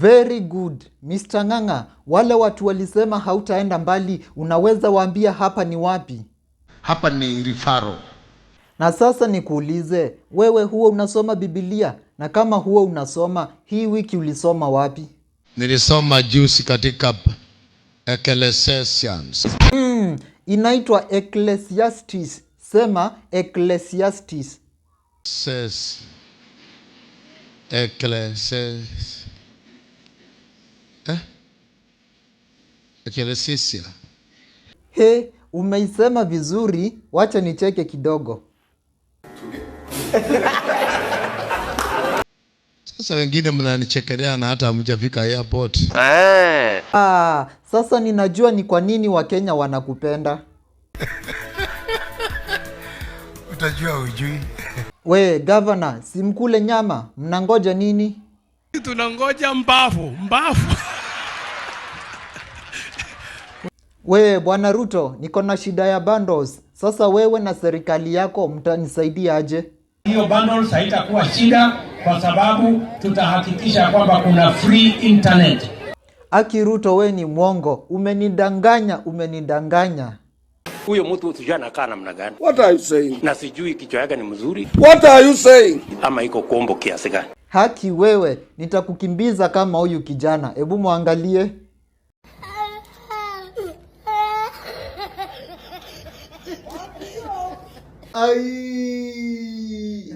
Very good. Mr. Ng'ang'a, wale watu walisema hautaenda mbali, unaweza waambia hapa ni wapi? Hapa ni referral. Na sasa nikuulize, wewe huwa unasoma Biblia? Na kama huwa unasoma, hii wiki ulisoma wapi? Nilisoma juzi katika Ecclesiastes. Inaitwa Ecclesiastes. Sema Ecclesiastes. Says Ecclesiastes. Eh? Ecclesiastes. He, umeisema vizuri, wacha nicheke kidogo. Sasa wengine mnanichekelea na hata hamjafika airport. Ah, sasa ninajua ni kwa nini Wakenya wanakupenda. Utajua ujui. We, governor, simkule nyama, mnangoja nini? Tunangoja mbavu mbavu. We, Bwana Ruto, niko na shida ya bundles. Sasa wewe na serikali yako mtanisaidia aje? Hiyo bundles haitakuwa shida kwa sababu tutahakikisha kwamba kuna free internet. Aki Ruto, we ni mwongo, umenidanganya, umenidanganya. Huyo mtu sijui anakaa namna gani, What are you saying? na sijui kichwa yake ni mzuri What are you saying? ama iko kombo kiasi gani. Haki wewe, nitakukimbiza kama huyu kijana. Hebu mwangalie. Ai.